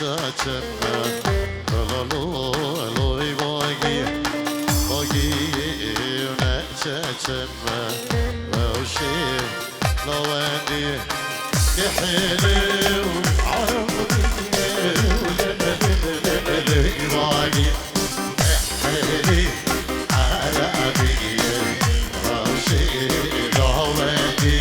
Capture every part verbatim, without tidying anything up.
Çeçeme, lolo, loy bagî, bagî ne çeçeme, rewşê lawendî, kehêlê û arabî, bagî, kehêlê arabî, rewşê lawendî.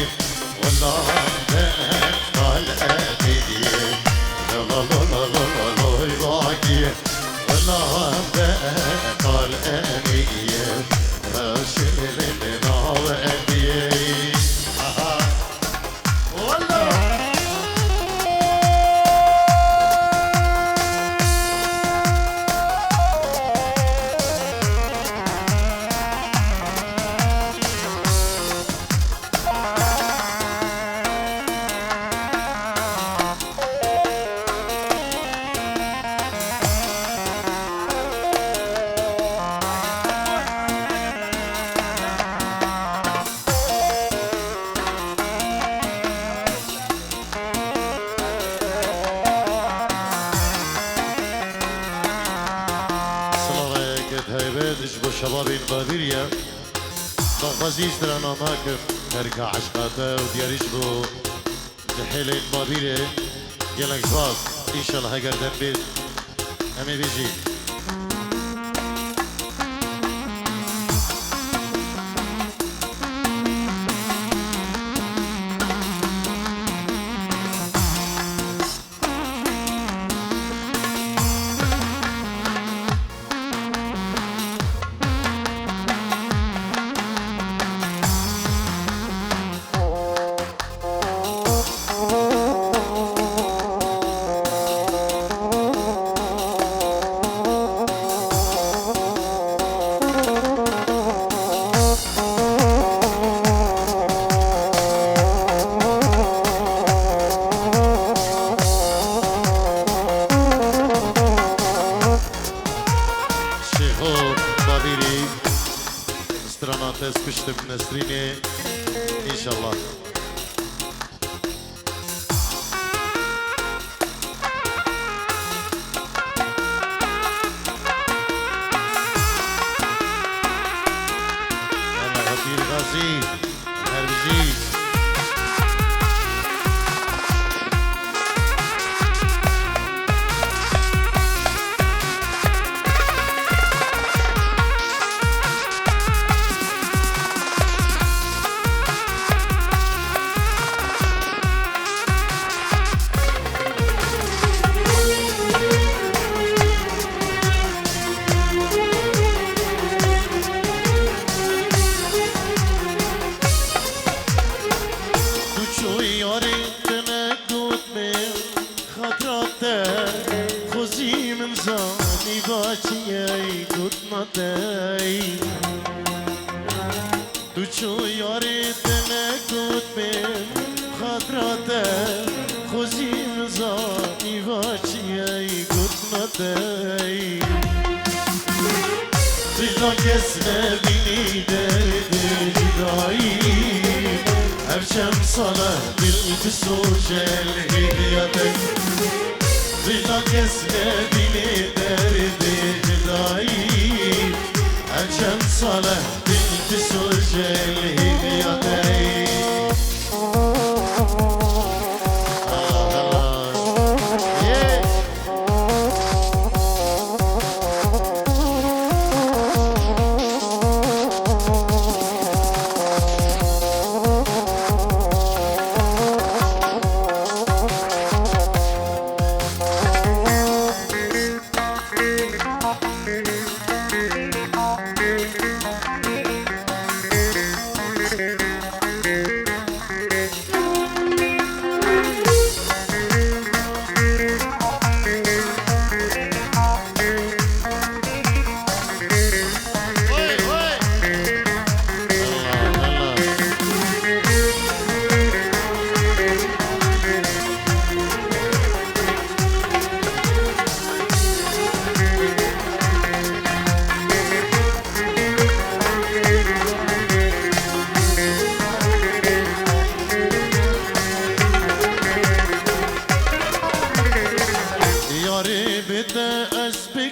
Silavek taybet ji bo şebabên Babîrê ye. Daxwazî strana me kir, terka eşqa te û diyarî ji bo cihêlên Babîrê gelek ji baz. Înşallah heger dem bêt, em ê bêjî. Şêxo Babîrî, strana te ez kuştim Nesrînê, înşallah. Hela Hepîr Gazî, her bijî. Tu çû yarê te negot min, xatira te xwezî min zanî va çi ye gotina te. Tu çû yarê te negot min, xatira te xwezî min zanî va çi ye gotina te. Dila kes nebînî derdê cudayî, ev çend sal e dil disoje li hêviya te. Dila kes nebînî derdê cudayî, ev çend sal e dil disoje li hêviya te.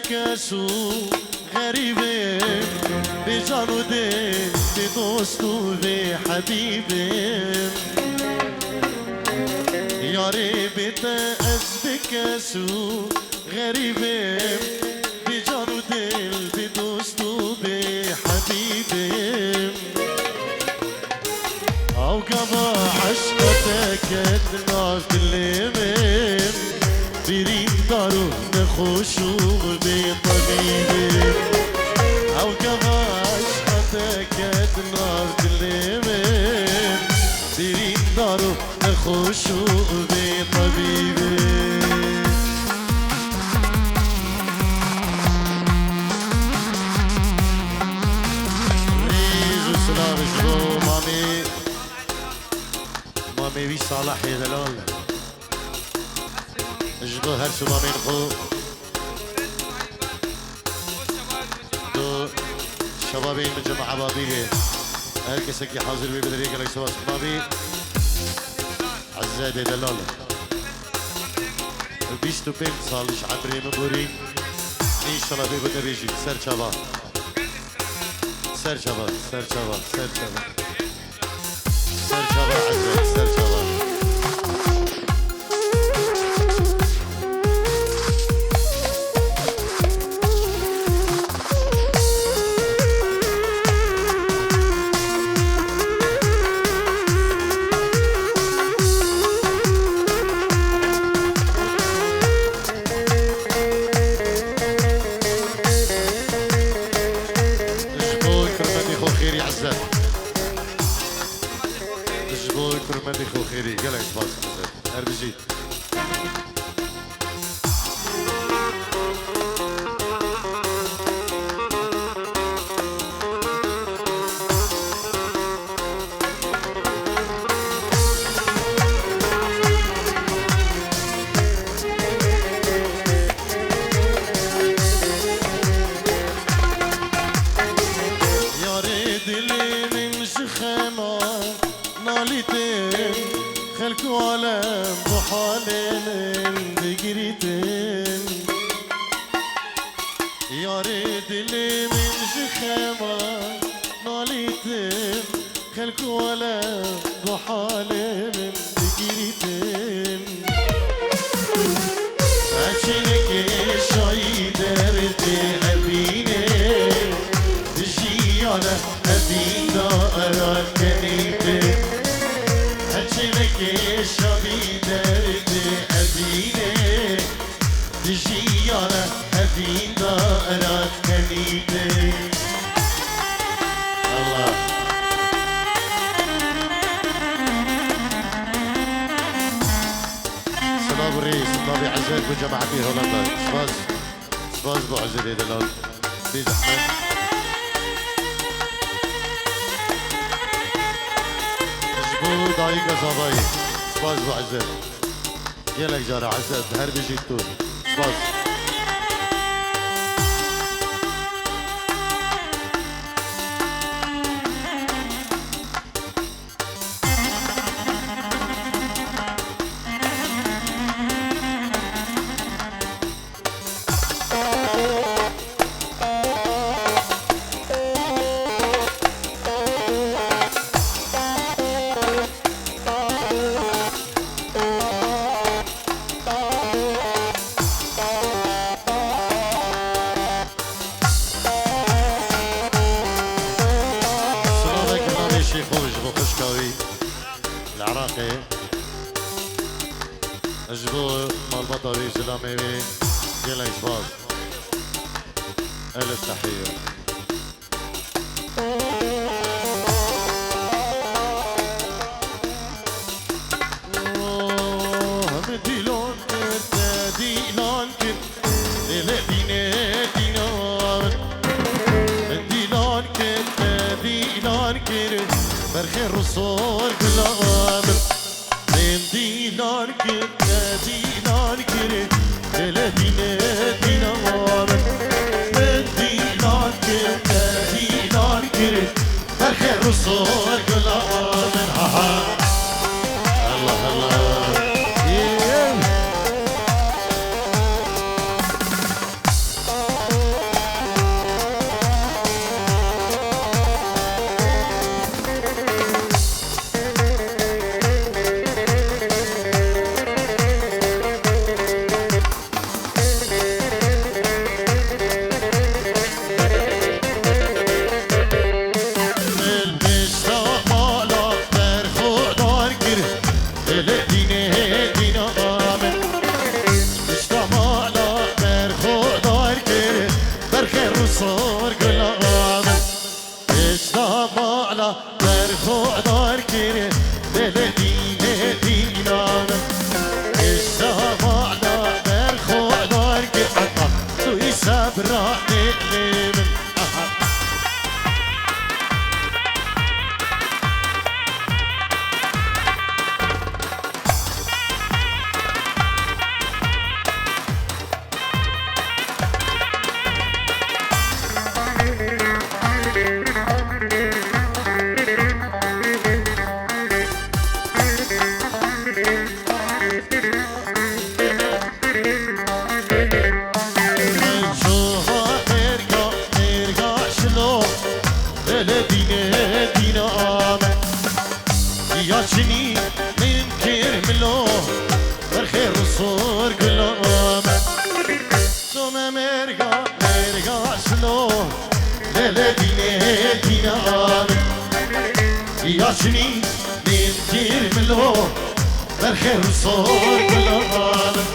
Kes û xerîbim, bê can û dil, bê dost û bê hebîbim. Yarê bê te ez bê kes û xerîbim, bê can û dil, bê dost û bê hebîbim. Ew gava eşqa te ket nav dilê min, birîndar û nexweş û bê tebîbim. Ew gava eşqa te ket nav dilê min, birîndar û nexweş û bê tebîbim. Rîz û silav ji bo mamê, mamê wî Salahê delal. Ji bo her şibabên xwe. Do şebabên min cema Ebabîlê. Her kesekî hazir bê, bi derê gelek spas. Mavî Ezzedê delal. Bîst û pênc sal ji emrê min borî. Înşallah bê ku te bêjî. Ser çava. Ser çava, ser çava, ser çava. Ser çava Ezzet, ser çava. Ji bo kurmetê xwe xêrî Ezzet. Ji bo kurmetê xwe xêrî. Gelek spas Ezzet. Her bijî. Yarê dilê min ji xema nalîtin, xelk û alem bi halê min digirîtin. Yarê dilê min ji xema nalîtin, xelk û alem bi halê min digirîtin. Eçinekê şayî derdê evînê, dijî yane evîn da erat kenî bi. Eçinekê şabî derdê evînê, dijî yane evîn da erat kenî bi. Allah. Silav û rêz, silavê Ezzet bo cemaetê Holanda. Spas, spas bo Ezzedê delal. Bê zehmet. Ji bo dayika zavayê. Spas bo Ezzet. Gelek cara Ezzet, her bijî tu. Spas. Silavek navê şêxo ji bo xwişka wî li Iraqê. Ji bo malbata wî, zilamê wî, gelek spas. Elif tehiyye. Min dîlan kir, te dîlan kir, dê li dînê dîna min. Min dîlan kir, te dîlan kir, berxê rûsor gula min. Min dîlan kir, te dîlan kir, dê li dînê dîna min. Min dîlan kir, te dîlan kir, berxê rûsor gula min. Ha, ha. Allah, Allah. Ê. Xwedar kir, lê lê dînê dîna min. Êşa mala ber xwedar kir, heta tu îşa bira lê lê min. Aha. Çoha mêrga, mêrga şilo, lê lê dînê dîna min. Ya çinî min kir milo, berxê rûsor gula min. Some mêrga, mêrga şilo, lê lê dînê dîna min. Ya çinî min kir milo, berxê rûsor gula min.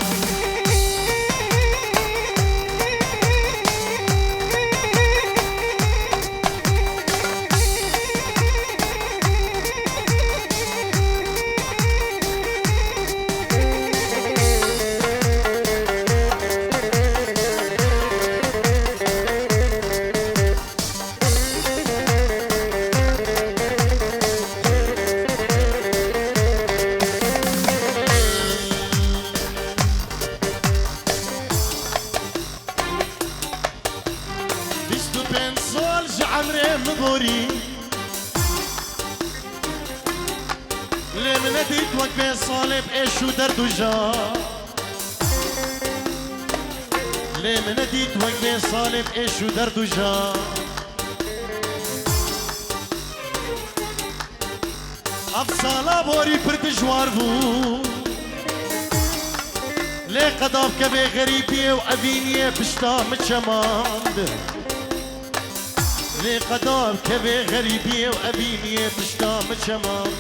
Bîst û pênc sal ji emrê min borî. Lê min nedît wek vê salê bi êş û derd û jan. Lê min nedît wek vê salê bi êş û derd û jan. Ev sala borî pir dijwar bû. Lê qeda bi kevê xerîbiyê û evîniyê pişta min çemand. Lê qeda bi kevê xerîbiyê û evîniyê pişta min çemand.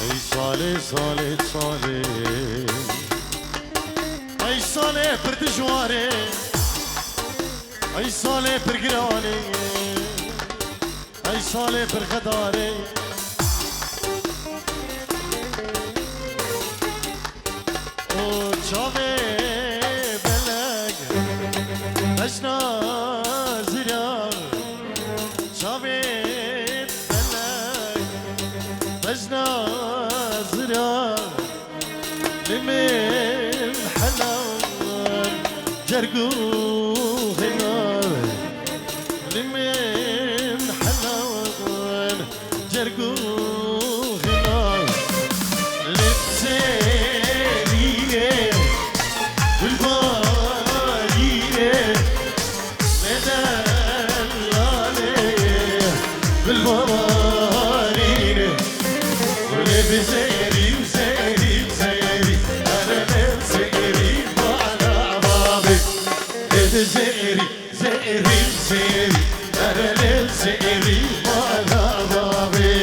Ey salê, salê, salê. Ey salê pir dijwar e. Ey salê pir giran e. Ey salê pir xedar e. O çavê belek bejna zira. Çavê belek bejna zira. Limên helan cerg û xinar. Limên helan cerg û xinar. Li serî ye gulbarî ye. Lê delalê gulbarî ye. Lê bi zêrî, zêrî, zêrî, erê lê zêrî, bala babê. Lê bi zêrî, zêrî, zêrî, erê lê zêrî, bala babê.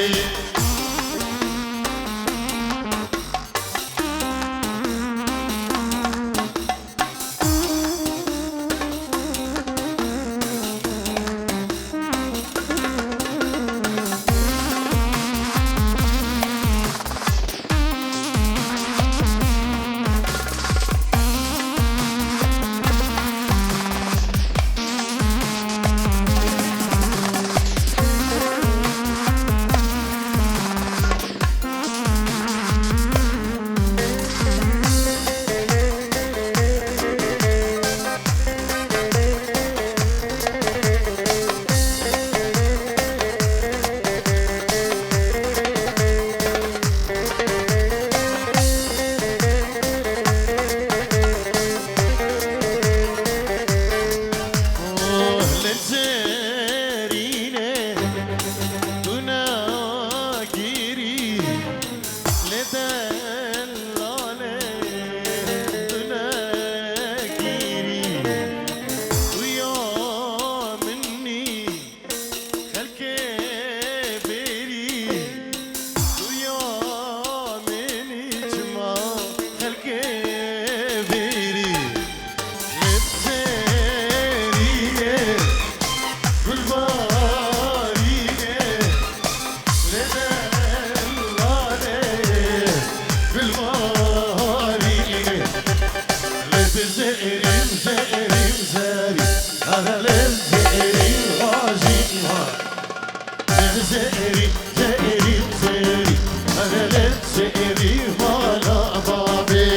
Zerî, zerî, zerî, erelê zerî mala babê.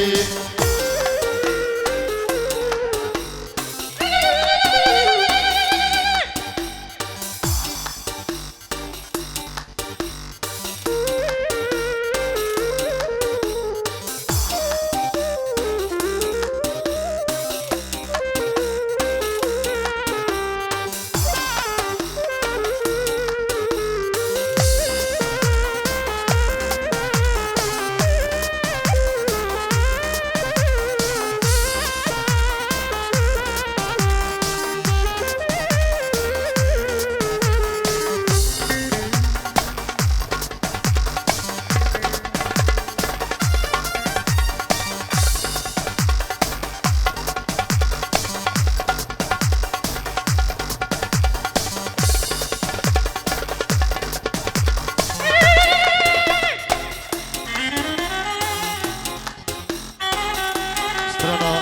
Strana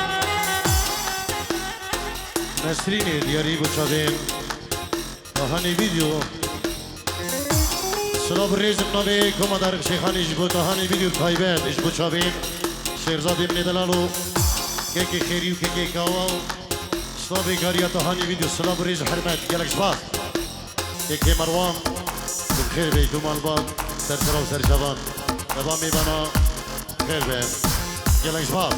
Nesrînê diyarî bû çavên. Tahanî vîdeo. Silav û rêz bi navê Koma Darîk Şêxanî ji bo tahanî vîdeo taybet ji bo çavên şêrzadê min ê delal û kekê xêrî û kekê kawa û silavê kariya tahanî vîdeo. Silav û rêz û hurmet. Gelek spas. Kekê Merwan, tu bi xêr bêyî, tu malbat, sersera û serçavan. Deba mêvana xêr be. Gelek spas.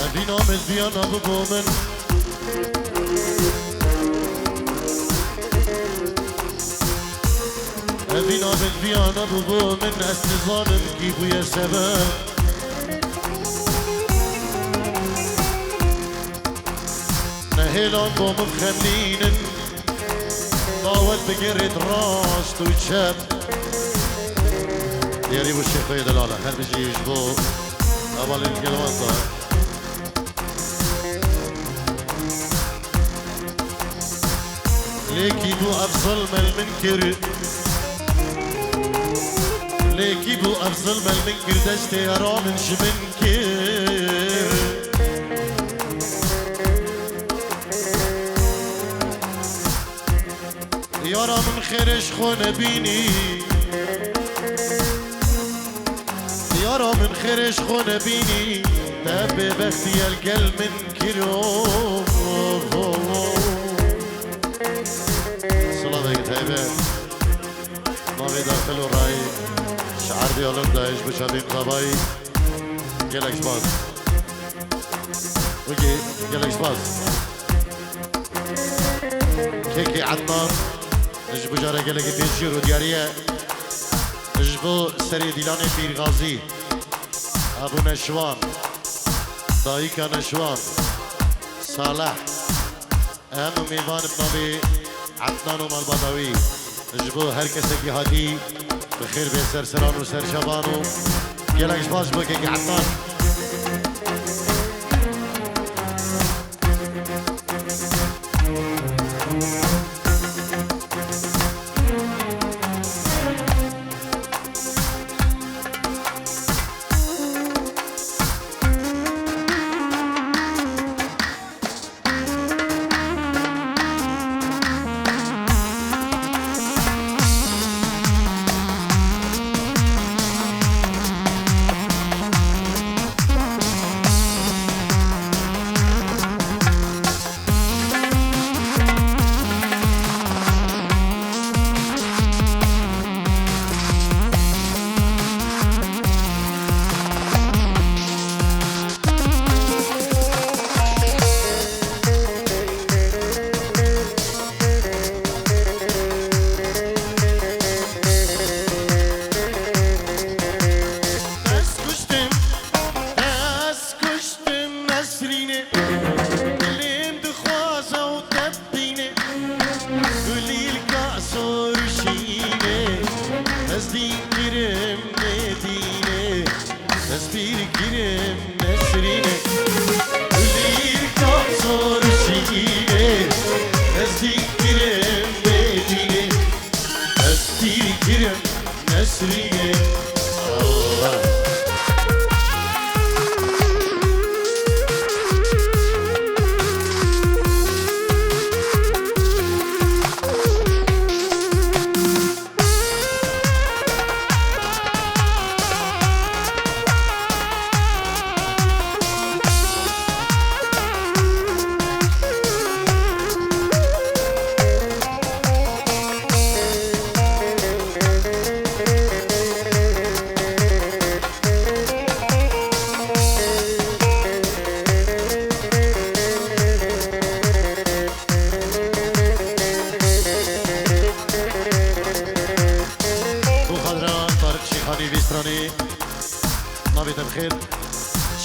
Evîna min diyana bibo min. Evîna min diyana bibo min, ez nizanim kî bûye sebeb. Nehêlan bo min xemlînin, dawet bigirêt rast û çep. Diyarî bû Şêxoyê Delal e, her bijî ji bo hevalên gelwanda. Lê kî bû ev zilm el min kir? Lê kî bû ev zilm el min kir, destê yara min ji min kir? Yara min xêrê ji xwe nebînî. Yara min xêrê ji xwe nebînî. Te bêbextî el gel min kiro. Silavek taybet. Mavê daxil û rayî. Ji erdê alin dayî ji bo çavên xabayî. Gelek spas. Wekî gelek spas. Kekê Ednan, ji bo cara gelekî pêşî û diyarî ye. Ji bo serê dîlanê Pîrgazî, Ebû Neşwan, dayika Neşwan, Saleh, em û mêvan bi navê Ednan û malbata wî. Ji bo her kesekî hatî, bi xêr bê serseran û serçavan û gelek spas ji bo kekê Ednan.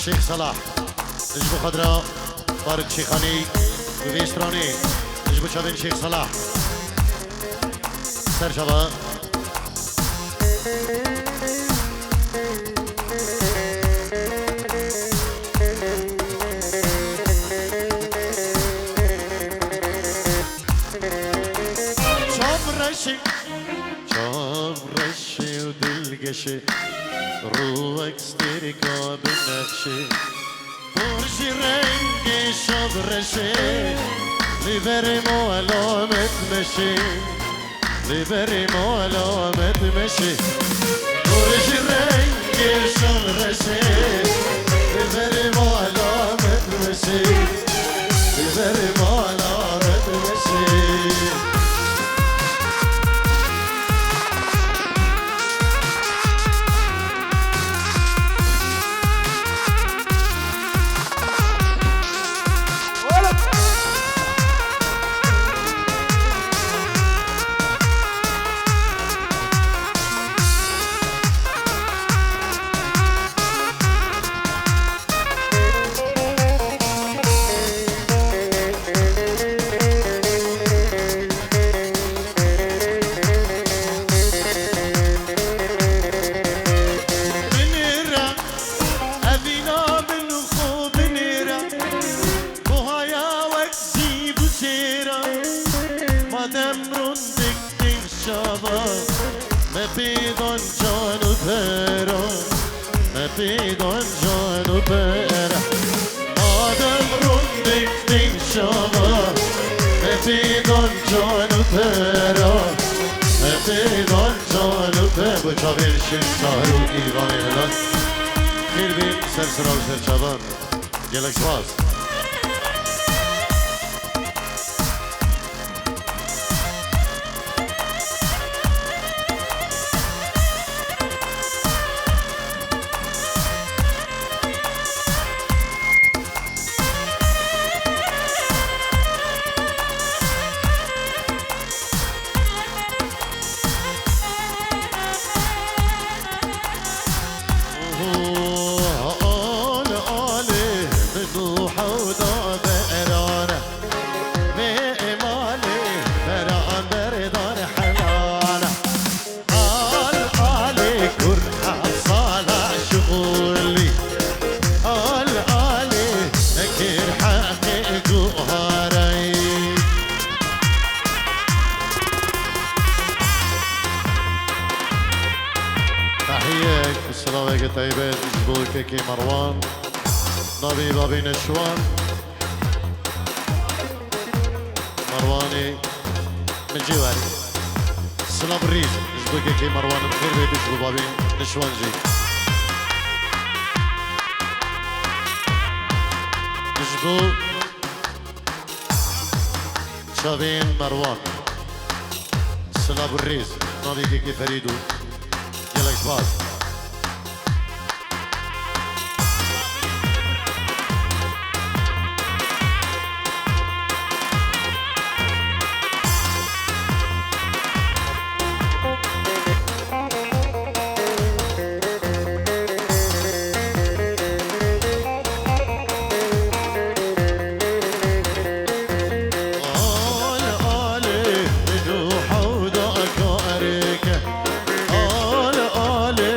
Şêx Selah. Ji bo xedra Farid Şêxanî û vê stranê ji bo çavên Şêx Selah. Ser çava. Çav reşê, çav reşê û dilgeşê, rû wek stêrka binexşê. Kor ji rengê şav reşê, li berê mala me dimeşê. Li berê mala me dimeşê. Kor ji rengê şav reşê, li berê mala me dimeşê. Li berê mala me dimeşê. Binêre, evîna min û xwe binêre. Buhaya wek zîv û sêra, madem rûndik têx şava, me pê dan can û pera, me pê dan can û pera. Madem rûndik têx şava, me pê dan can û pera, me pê dan can û pera. Bo çavên Şêx Sahir û Îvanê Helal. Xêr bîn ser sira û ser çavan. Gelek spas. Al alê min û hewda berane, vê malê beran berdan helale. Al alê kur hesala şixulî, al alê nekir heqê guharey. Tahiyek, silaveke taybet ji bo kekê Merwan. Navê babê Neşwan. Merwanê min cê werê. Silav rîz ji bo kekê Merwan, xêr bê ji bo babê Neşwan jî. Ji bo çavên Merwan. Silav û rêz. Navê kekê Ferîd û gelek spas. Al alê min û hewda karê ke. Al alê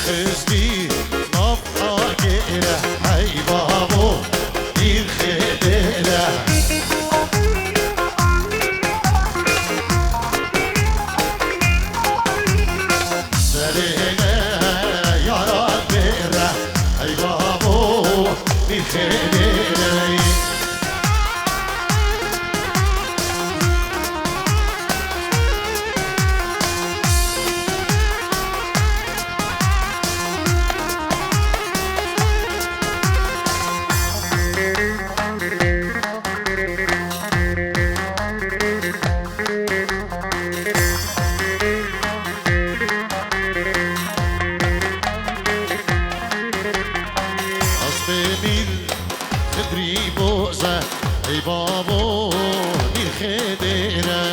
Ezgî nav agêre, hey babo, dîr xêdêre. Serê me yara dêre, hey babo, dîr xêdêre. Astê mîr Xidrî boze, ey babo, mîr xêdêre.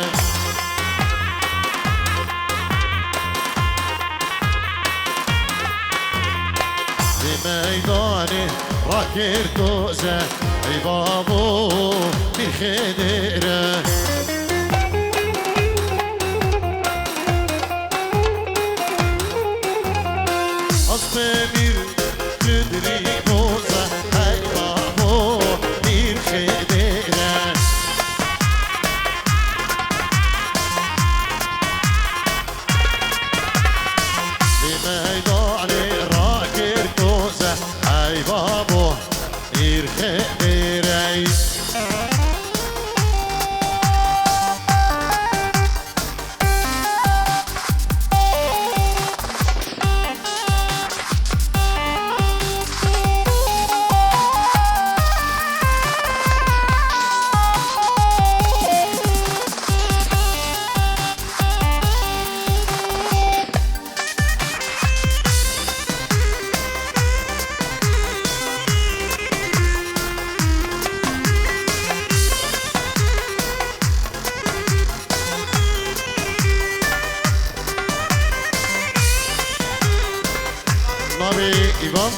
Di meydanê rakir doze, ey babo, mîr xêdêre. Astê mîr Xidrî boze, hey babo, mîr xêdêre. Di meydanê rakir doze, hey babo, mîr xêdêre. Navê Îvan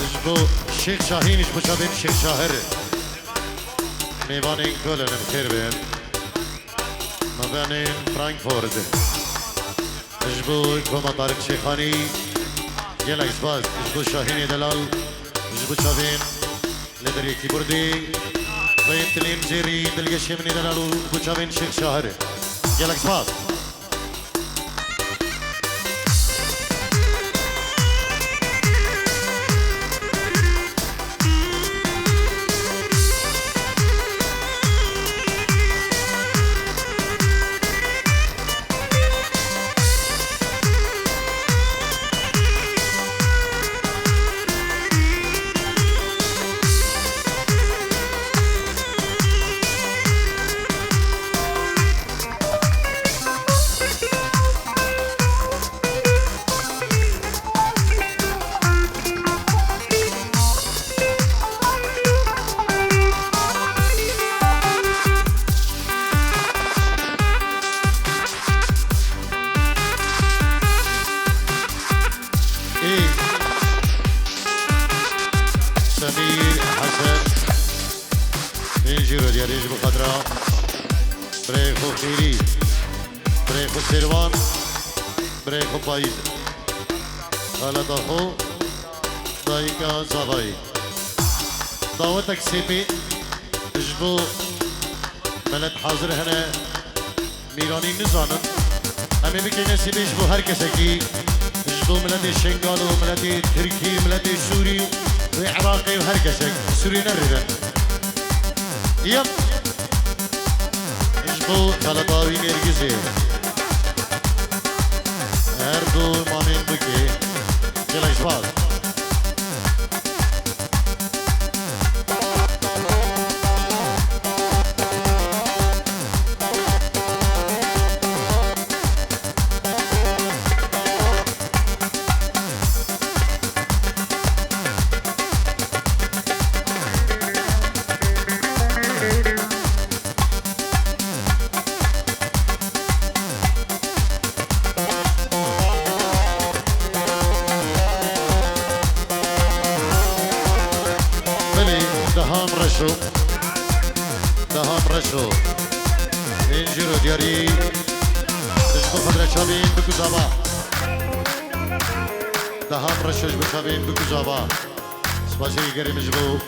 ji bo Şêx Şahîn, ji bo çavên Şêx Şahir. Mêvanên Köln, em xêr bin. Mêvanên Frankfurt. Ji bo Koma Tariq Şêxanî, gelek spas. Ji bo Şahînê Delal, ji bo çavên li deriyê kîbordê, Xwên Tilîn Cêrî, dilgeşê min ê delal û ji bo çavên Şêx Şahir. Gelek spas. Ê, Semîr Hesen, ên jî rodiyarî ji bo xatira birayê xwe Xêrî, birayê xwe Sêrvan, birayê xwe Payîz. Xaleta xwe, dayika Zavayî. Dawetek sêpê ji bo milet hazir hene, mîranî nizanin. Em ê bikeyne sêpê ji bo her kesekî, ji bo miletê Şengal û miletê Tirkî, miletê Sûrî û Iraqê û her kesek. Sûrî nerînin. Yep. Ji bo xeleta wî Nêrgizê. Her du mamên bikê. Gelek spas. Belê, deham reşo. Deham reşo. Ên jî rodiyarî ji bo xwe re çavên bikuzaba. Deham reş ji bo çavên Bikûz Ava. Spasiyê gerê min ji bo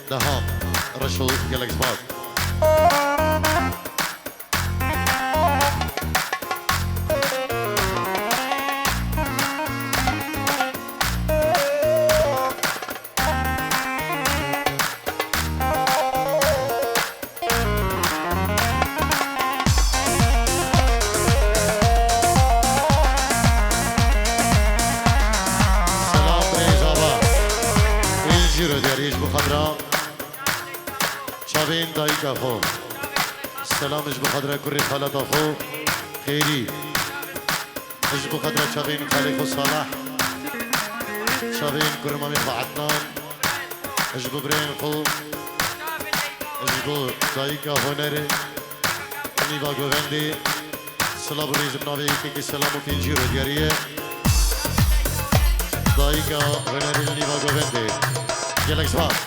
Deham reş û gelek spas. Selam birêz ava. Êl jî ro diyarî ji bo xatira çavên dayika xwe. Selam ji bo xatira kurê xalata xwe Xêrî. Ji bo xatira çavên xalê xwe Salah, çavên kurmamê xwe Ednan, ji bo birayên xwe, ji bo dayika Hunerê, Nîva Govendê, silav û rêz bi navê yekekî selam û pêncî ro diyarî ye. Dayika Hunerê li Nîva Govendê. Gelek spas.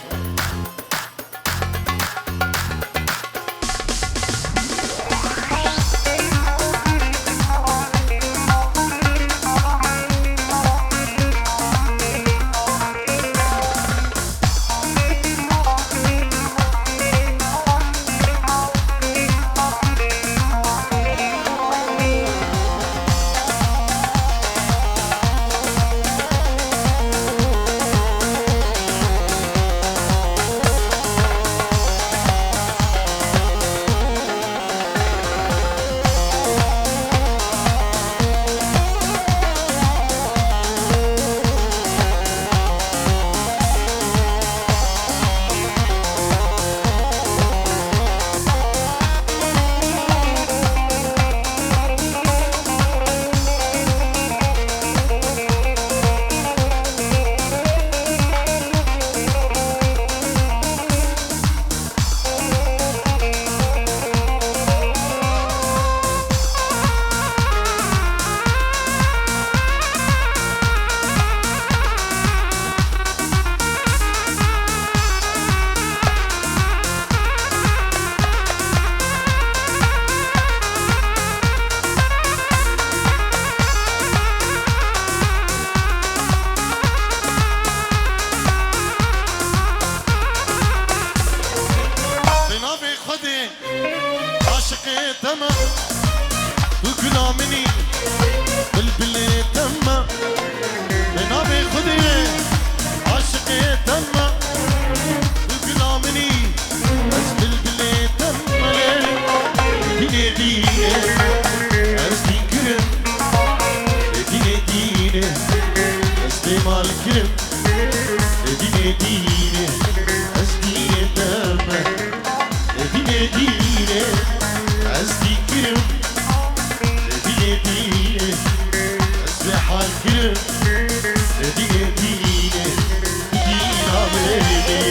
Bi navê Xwedê aşiqê te me, tu gula min î, bilbilê te me. Bi navê Xwedê aşiqê te me, tu gula min î, ez bilbilê te me. Dînê dînê ez dîn kirim, dînê dînê ez bêmal kirim. Dînê dînê ez dînê te me. Dînê dînê ez dîn kirim. Dînê dînê ez bêhal kirim. Dînê dînê dîna bênê.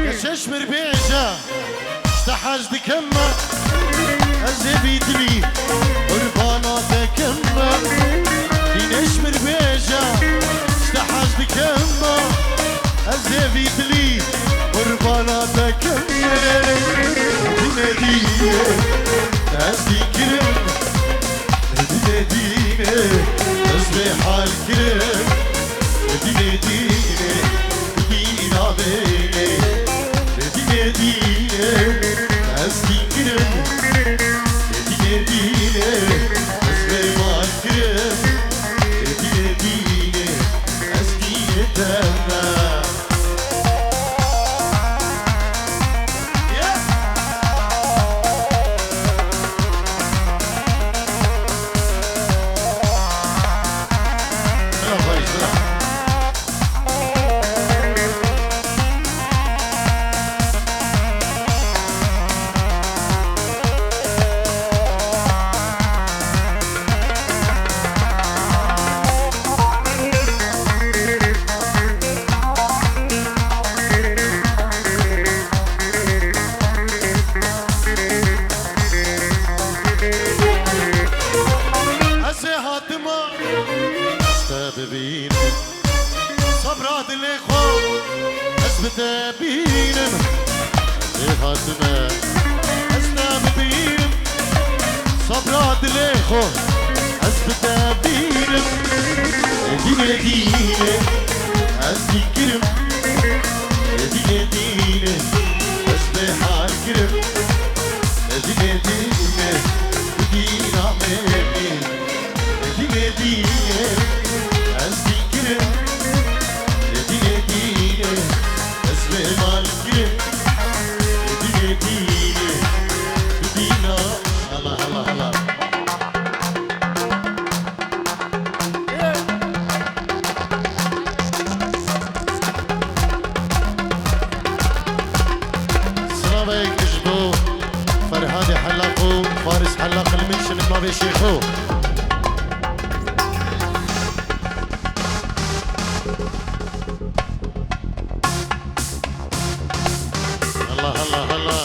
Keşeş mir bêje, ji te hez dikim me, ez ê vî dilî qurbana te kim me. Dînêş mir bêje, ji te hez dikim me, ez ê vî dilî qurbana te kim me. Dînê dînê ez dîn kirim, dînê dînê ez bêhal kirim. Dînê dînê dîna bênê. Dînê dînê ez dîn kirim. Dînê dînê ez bêhal kirim. Dînê dînê ez dînê te me. Sabra dilê xwe ez bi te bînim. Lê hatime ez te bibînim. Sabra dilê xwe ez bi te bînim. Dîne dîne ez dîkirim. Dîne dîne ez bêhal kirim. Dîne dîne dîna me. Dîne dîne ez dîkirim. Dîne dîne ez bêhal kirim. Dîne dîne dîna. Hela, hela, hela. Silavek ji bo Ferhadê Helaq û Faris Helaq li München li navê Şêxo. Hela, hela, hela.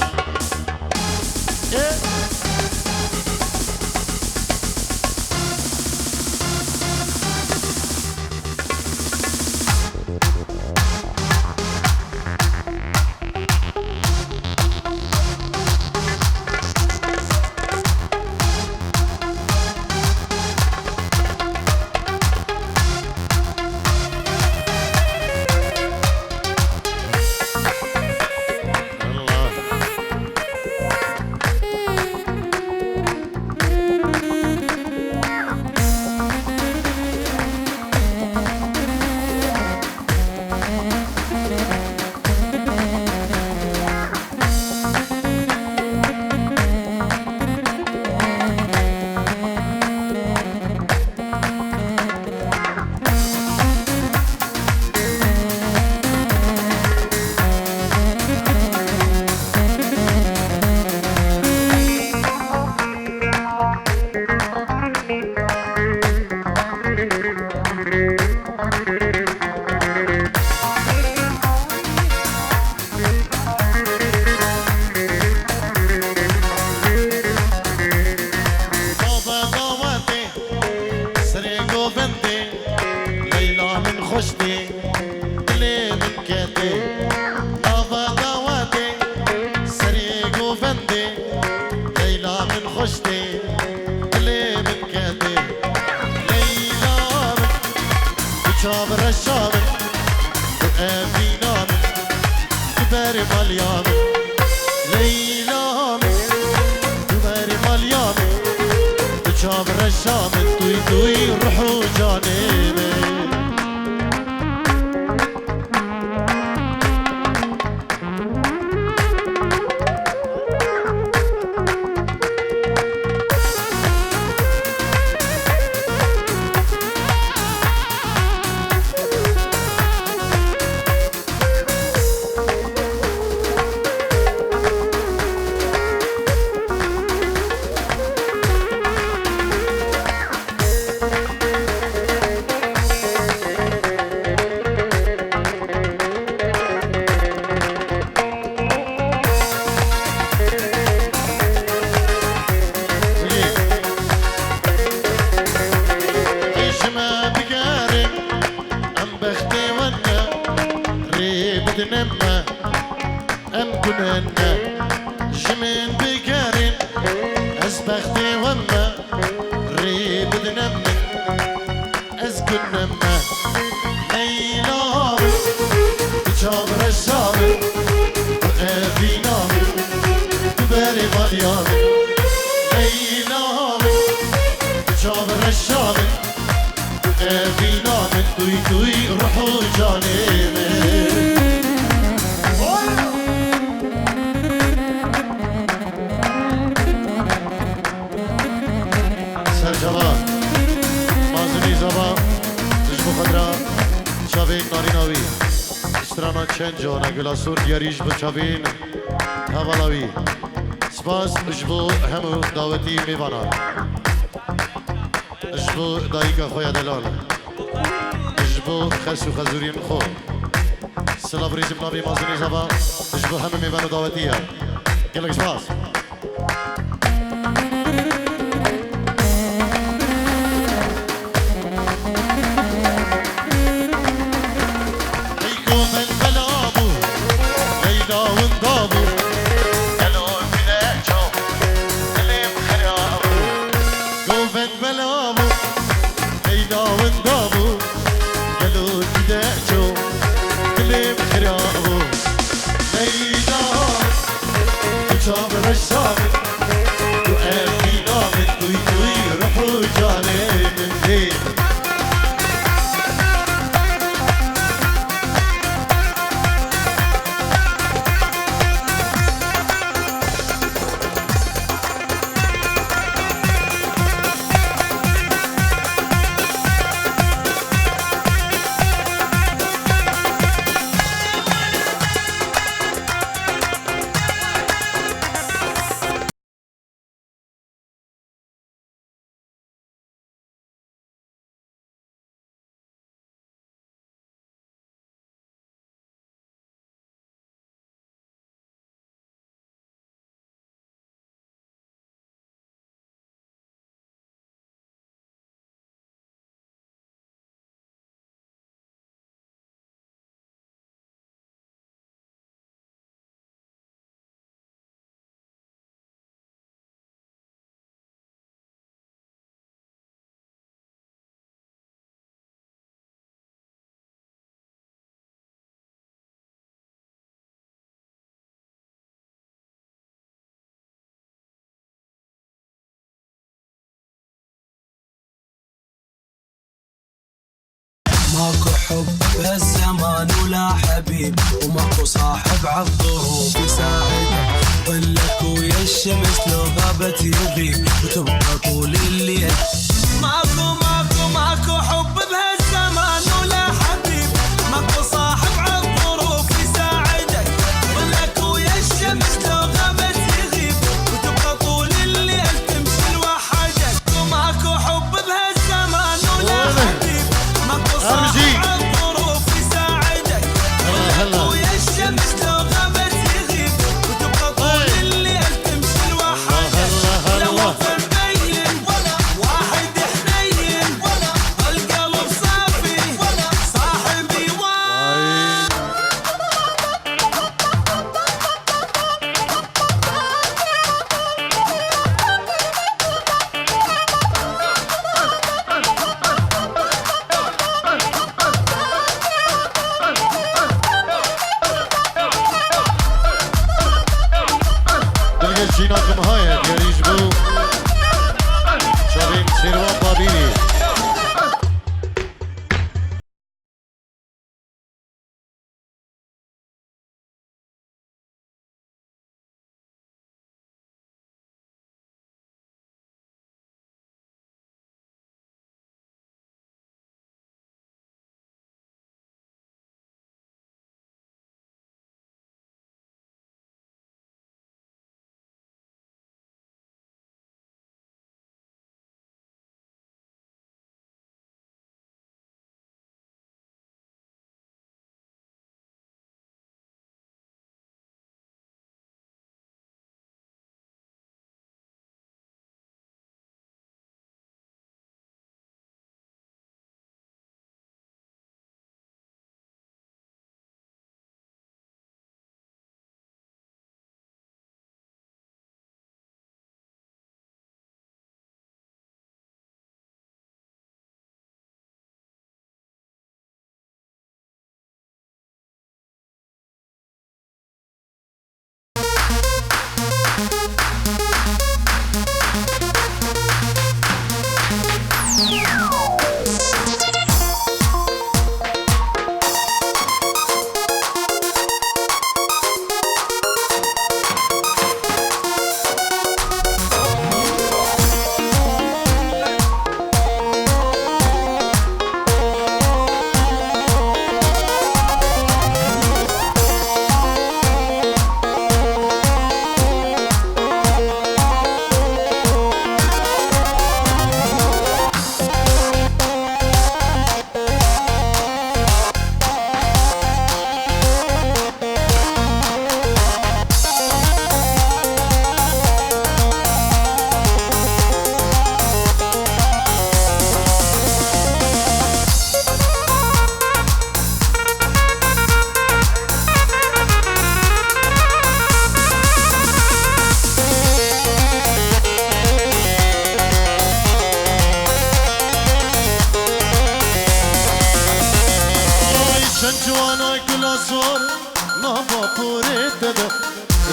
Baba dawetê, serê govendê, Leyla min xweş tê, dilê min ketê. Baba dawetê, serê govendê, Leyla min xweş tê, dilê min ketê. Leyla min, tu çav reşa min, tu evîna min, tu berê maliya min. Leyla min, tu berê maliya min, tu çav reşa min, tu yî, tu yî ruh û canê min. Ji me bigerê, em bextê we ne, rê bidine me, em gune ne. Ji min bigerên, ez bextê we me, rê bidine min, ez gune me. Leyla min, tu çav reşa min, tu evîna min, tu berê maliya min. Leyla min, tu çav reşa min, tu evîna min, tu yî, tu yî ruh û canê min. Serçava, Mazinî Zava, ji bo xedra çavên narîna wî. Strana Çenco, Negula Sur diyarî ji bo çavên hevala wî. Spas ji bo hemû dawetî mêvanan. Ji bo dayika xwe ya delal. Ji bo xes û xezûriyên xwe. Silav rêzim navê Mazinî Zava. Ji bo hemû mêvan û dawetî ye. Gelek spas. Şamê, tu ev bîna min, tu, tu ruh û canê min ê. ماكو حب بهالزمان ولا حبيب، وماكو صاحب عالظروف يساعدك. ظلك ويا الشمس لو غابت يغيب، وتبقى طول الليل. ماكو، ماكو، ماكو حب بهالزمان ولا حبيب، ماكو صاحب عالظروف يساعدك. ظلك ويا الشمس لو غابت يغيب، وتبقى طول الليل تمشي لوحدك. ماكو حب بهالزمان ولا حبيب، ماكو صاحب عالظروف يساعدك. هلا، هلا. ويا الشمس لو غابت يغيب، وتبقى طول الليل تمشي لوحدك. هلا، هلا. لا وفا مبين ولا واحد حنين، ولا القلب صافي ولا صاحبي واي. Dilgê jîna kim haye, diyarî ji bo çavên Şêrwan Babîrî. Ay çend ciwanay gula sor, nava porê te de.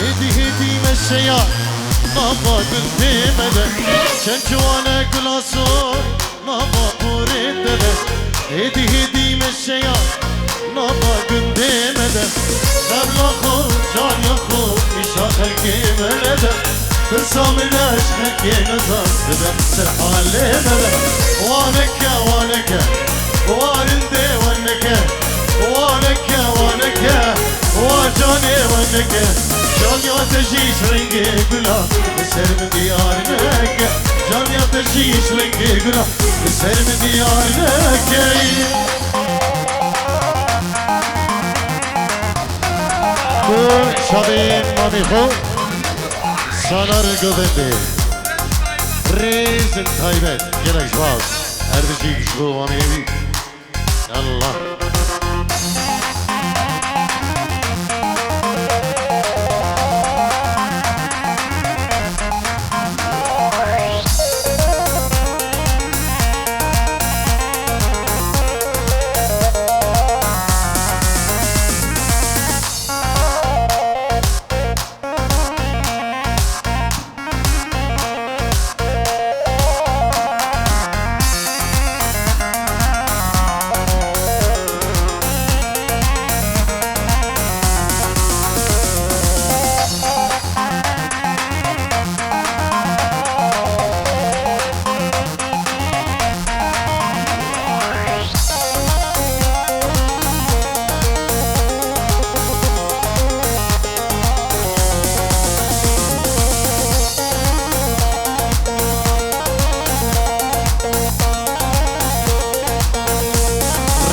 Hêdî hêdî meşeya nava gundê me de, çend ciwane gula sor nava borê te de. Hêdî hêdî meşeya nava gundê me de, xebla xwe, cariya xwe, îşa xelkê me nede. Pirsa min e ji xelkê nizan, dibe ser halê me de. Wa neke, wa neke, wa rindê we neke, wa neke, wa neke, wa canê we neke. Cariya te jî ji rengê gula li ser min diyar neke. Cariya te jî ji rengê gula li ser min diyar neke. Ku şadê mamê xwe Salar Govendê. Rêzin taybet, gelek ji bav. Her bijî ji bo wanê wî. Yallah.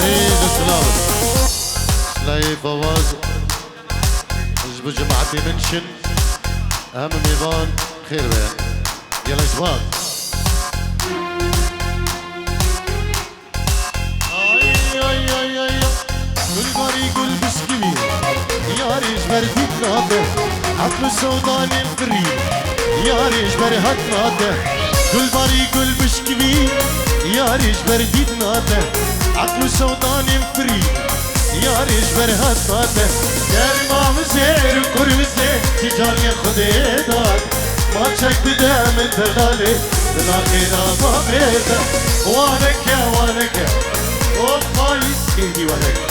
Rêz û silav. Silayê Fawaz ji bo cemaetê min çin. Em mêvan xêr be. Gelek spas. Ay, ay, ay, ay, ay. Gulbarî gul bişkivî, yarê ji ber dîtina te, eql û sewdanên firî, yarê ji ber hatina te. Gulbarî gul bişkivî, yarê ji ber dîtina te, eql û sewdanên firî, yarê ji ber hatina te. Germa vizêr û kurvizê, ji canê Xwedê dat. Maçek dide min te dalê, di navê de bavê te. Wa neke, wa neke. Of, payîz kêdî we neke.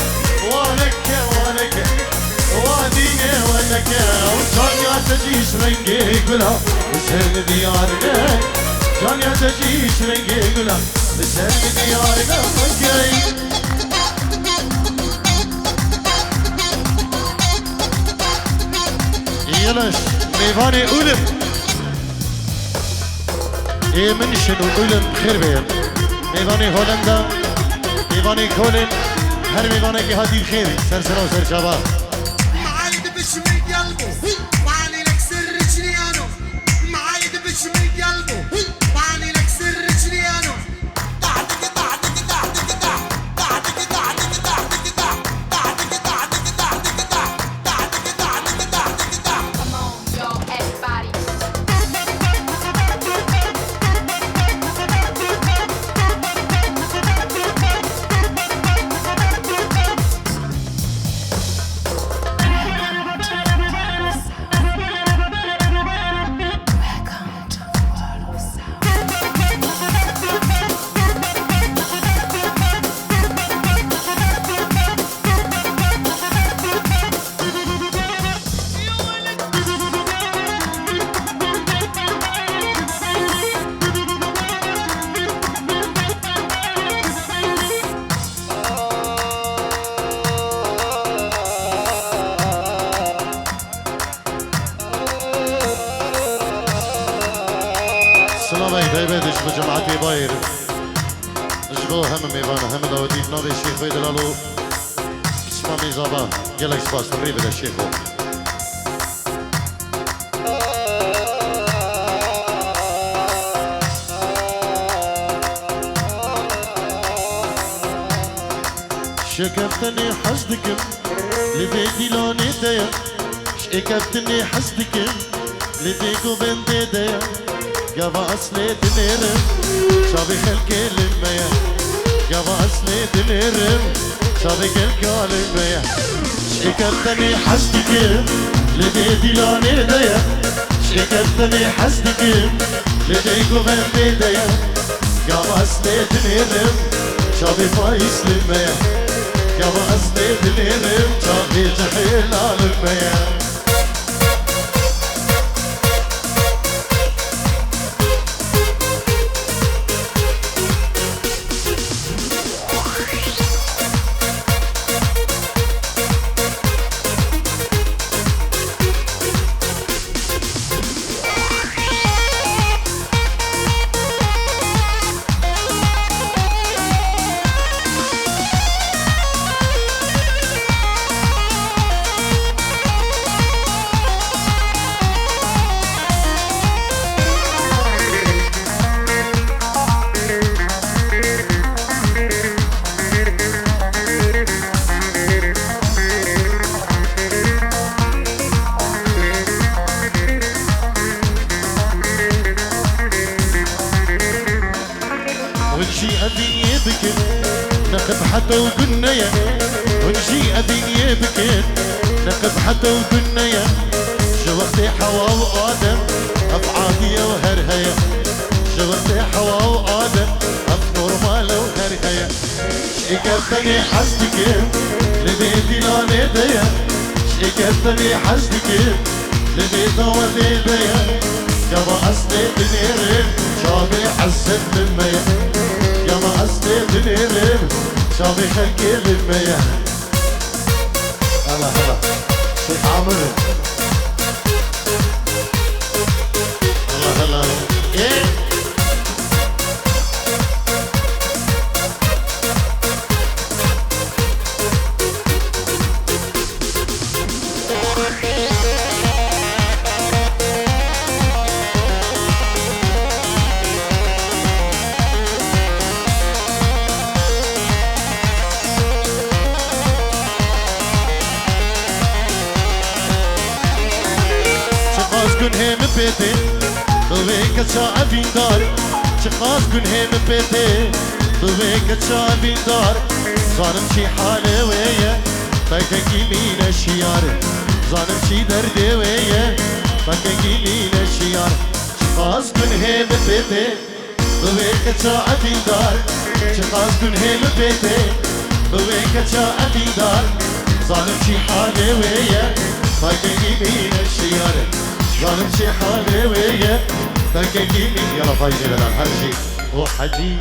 Wa neke, wa neke. Wa dînê we neke. Ew cariya te jî ji rengê gula, bi ser min diyar neke. Cariya te jî ji rengê gula, bi ser min diyar neke. Yeleş, mêvanê Ulim. Ê min şin û Ulim xêr bê. Mêvanê Holenda, mêvanê Kolin, her mêvanekî hatî bi xêr, ser sera û ser çava. Silavek taybet ji bo cemaetê Bayêr. Ji bo hemî mêvan, hemî dawetî, bi navê Şêxoyê Delal û Pisma Mêzaba. Gelek spas, rê bide Şêxo. Şêkeftinê hez dikim, li vê dîlanê de ye. Şêkeftinê hez dikim, li vê govendê de ye. Gava eslê dinêrim, çavê xelkê li me ye. Gava eslê dinêrim, çavê gelka li me ye. Şêkeftinê hez dikim, Li vê dîlanê de ye, şêker tenê hez dikim, li vê govendê de ye. Gava ez tê dinêrim, çavê payîz li me ye. Gava ez tê dinêrim, çavê cihê la li me ye. Hûn jî evîn yê bikin, neqib heta û gunne ye. Hûn jî evîn yê bikin, neqib heta û gunne ye. Ji wextê Hewa û Adem ev adiye û her heye. Ji wextê Hewa û Adem ev normal e û her heye. Şêker tenê hez dikim, li vê dîlanê de ye. Şêker tenê hez dikim, li vê dawetê de ye. Gava ez tê dinêrim, çavê ezzet li me ye. Gava ez tê dinêrim, çavê xelkê li me ye. Hela, hela. Şêx Amir. Hela, hela. Ê! Çiqas gunhê min pê tê, bi wê keça evîndar. Çiqas gunhê min pê tê, bi wê keça evîndar. Zanim çi halê wê ye, pekekî mîne şiyar. Zanim çi derdê wê ye, pekekî mîne şiyar. Çiqas gunhê min pê tê, bi wê keça evîndar. Çiqas gunhê min pê tê, bi wê keça evîndar. Zanim çi halê wê ye, pekekî mîne şiyar. Zanim çi halê wê ye, pekekî mîne. Yala fayzê vedan her jî. O hecî.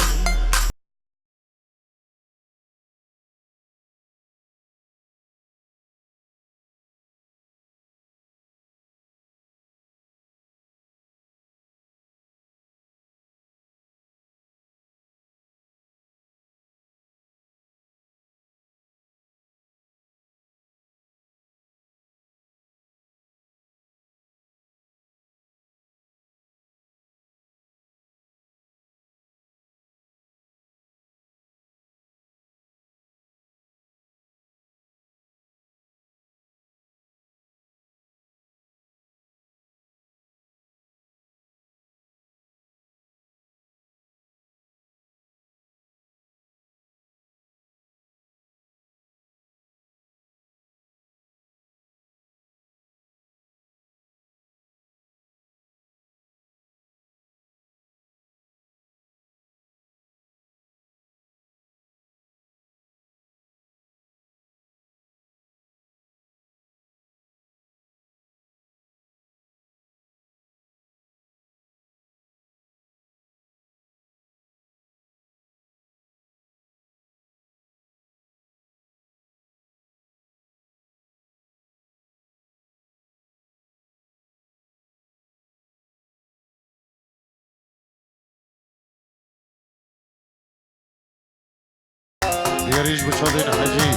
Diyarî ji bo çavên Hecî.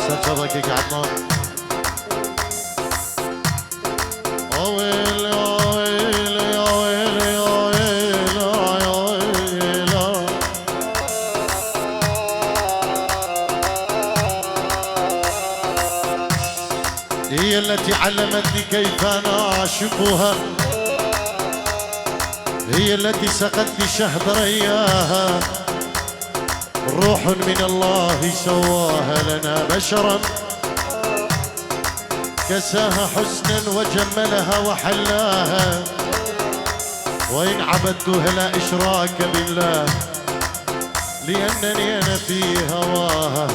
Ser çavakê Kehman. Awêl, awêl, awêl, awêl, awêl, awêl. هي التي علمتني كيف أنا أعشقها، هي التي سقتني شهد رياها، روح من الله سواها لنا بشرا، كساها حسنا وجملها وحلاها، وإن عبدتها لا إشراك بالله، لأنني أنا في هواها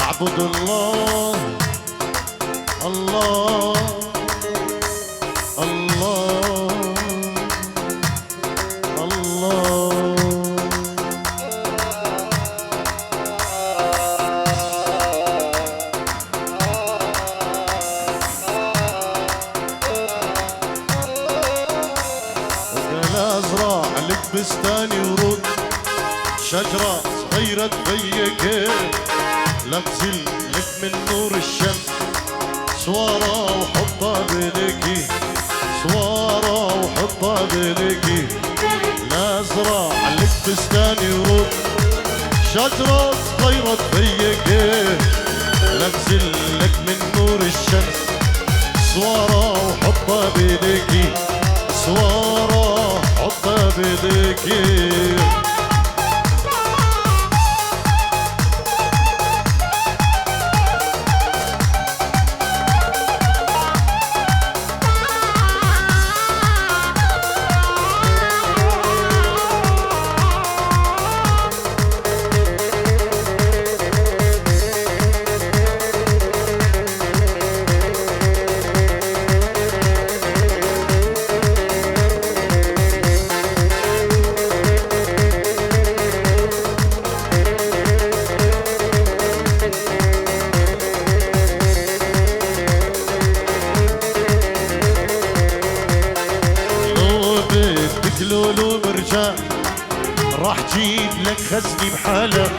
أعبد الله. الله، الله، الله. وقال أزرع لك بستاني ورود، شجرة صغيرة تبيك، لا تزل لك من نور الشمس. صوارة وحطها بليكي، صوارة وحطها بليكي، لا زرع لك بستاني ورود، شجرة صغيرة تبيكي، لا تزلك من نور الشمس. صوارة وحطها بليكي، صوارة حطها بليكي. لو بدك لولو مرجان، راح جيب لك خزني بحالة.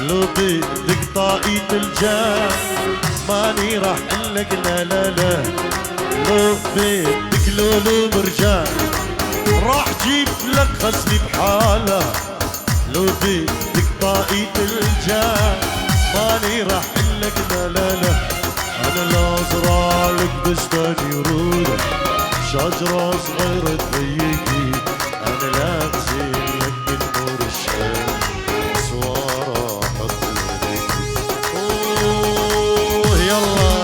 لو بدك طاقية الجان، ماني راح قلك لا، لا، لا. لو بدك لولو مرجان، راح جيب لك خزني بحالة. لو بدك طاقية الجان، ماني راح قلك لا، لا، لا. أنا لا أزرع لك بستاني ورودة، شجرة صغيرة تبيكي. أنا لا أغسل لك من نور الشمس، صوارة حط لك. أوه، يلا.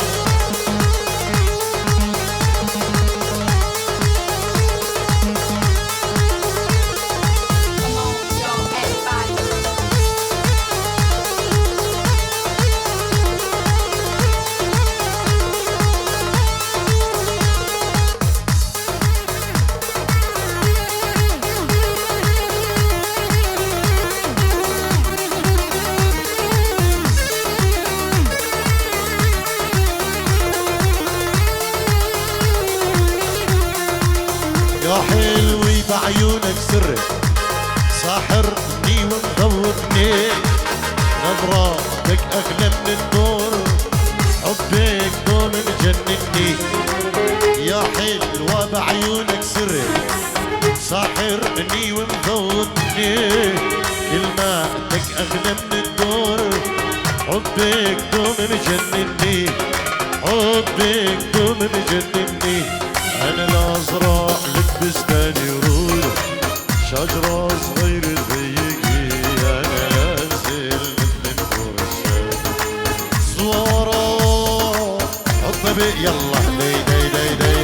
يا حلوي بعيونك سري، ساحرني ومذوبني. نظراتك أغلى من النور، حبك دوم مجنني. يا حلوة بعيونك سري، ساحرني ومذوبني. كلماتك أغلى من الدور، حبك دوم مجنني، حبك دوم مجنني. أنا لا أزرع لك بستاني ورود، شجرة صغيرة تبيكي. أنا لا أنزل من فوق الشجر. صورة حط بي، يلا، دي، دي، دي.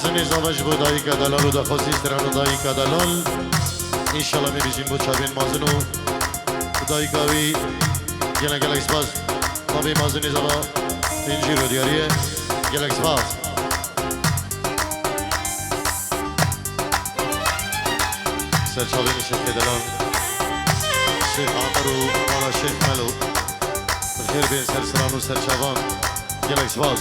Zinê zava ji bo dayika delal û daxwazî strano dayika delal. Înşallah me bijîn bo çavên mazin û dayika wî gelek gelek spas. Mabê mazinê zava pêncî ro diyariye. Gelek spas. Serçavên Şêxê Delal, Şêx Amir û Mala Şêx Melo. Bi xêr bên ser siran û serçavan. Gelek spas.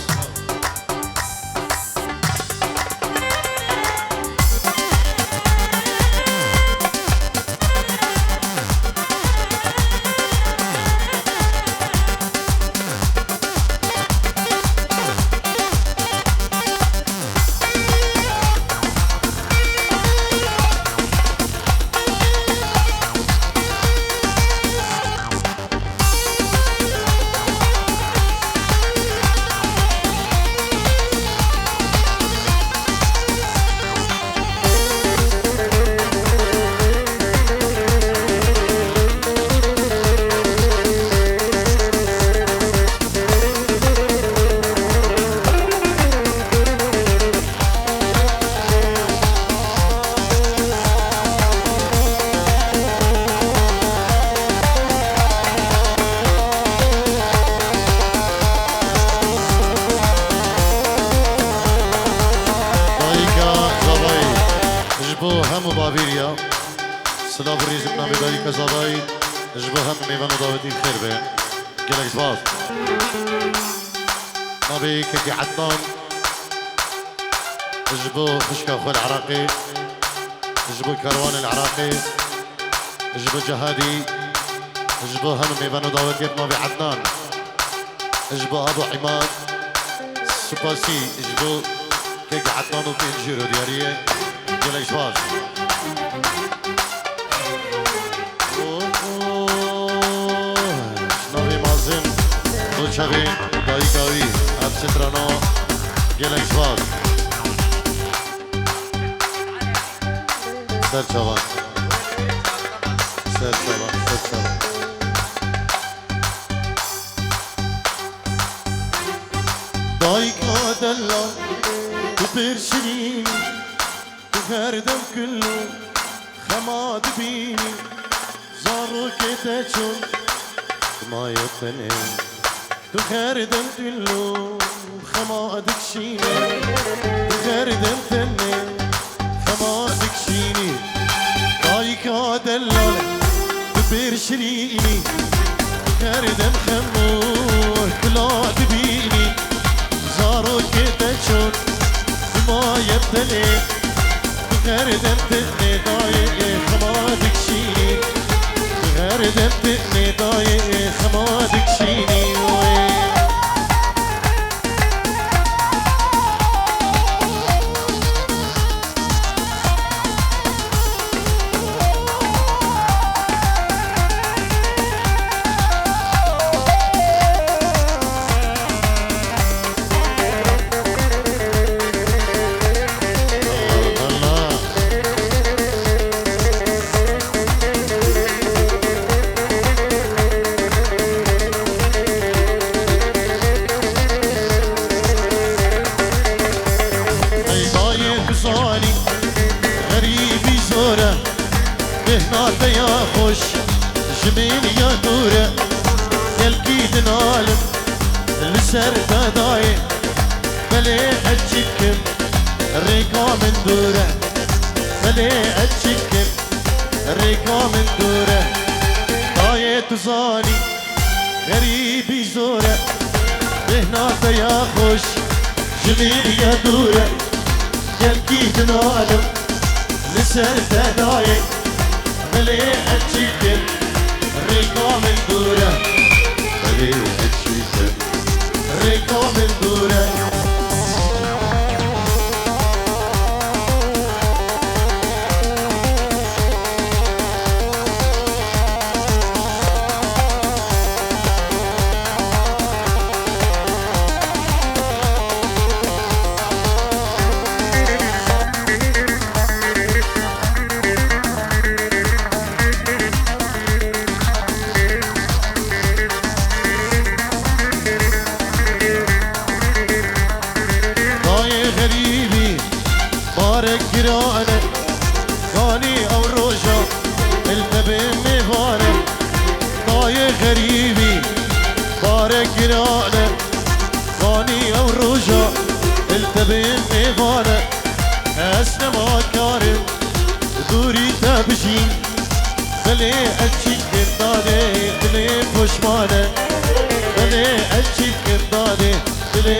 Dayika zavayî ji bo hemû bavîriya. Silav û rêzim navê dayika zavayî ji bo hemû mêvan û dawetî xêr be. Gelek spas. Navê kekê Ednan ji bo xişka xwe li Iraqê, ji bo kerwanê li Iraqê, ji bo cihadî, ji bo hemû mêvan û dawetiyê bi navê Ednan, ji bo Abu Îmad, spasî ji bo kekê Ednan û pêncî ro diyariyê. Gelek spas. Navê mazin bo çavê dayika wî ev strano gelek spas. Ser çavan. Ser çavan, ser çavan. Dayika dela, tu pêr şirîn, tu her dem kilo, xema dibînî, zarokê te çûn, tu maye tenê. Tu her dem dilo xema dikşînî, tu her dem tenê xema dikşînî. Dayika delal, tu pêr şirînî, tu her dem xem û kula dibînî. Zarokê te çûn, tu maye tenê. Her dem tenê dayê xema dikşînî. Her dem tenê dayê xema dikşînî. Ey dayê tu zanî, xerîbî zor e, bêhna te ya xweş, ji min ya dûr e, gelkî dinalim, li ser te dayê, belê ez çi bikim, rêka min dûr e, belê ez çi bikim, rêka min dûr e. Dayê tu zanî, xerîbî zor e, bêhna te ya xweş, ji min ya dûr e, gelkî dinalim, li ser te dayê, belê ez çi bikim, rêka min dûr e, belê ez çi bikim, rêka min dûr e. Barek girane, ganî ew roja, il te bê mêvane. Dayê xerîbî, barek girane, ganî ew roja, il te bê mêvane. Ez nema karim, dûrî te bijîm. Dilê ez çî dikim dadê, dilê poşmane. Dilê ez çî dikim dadê, dilê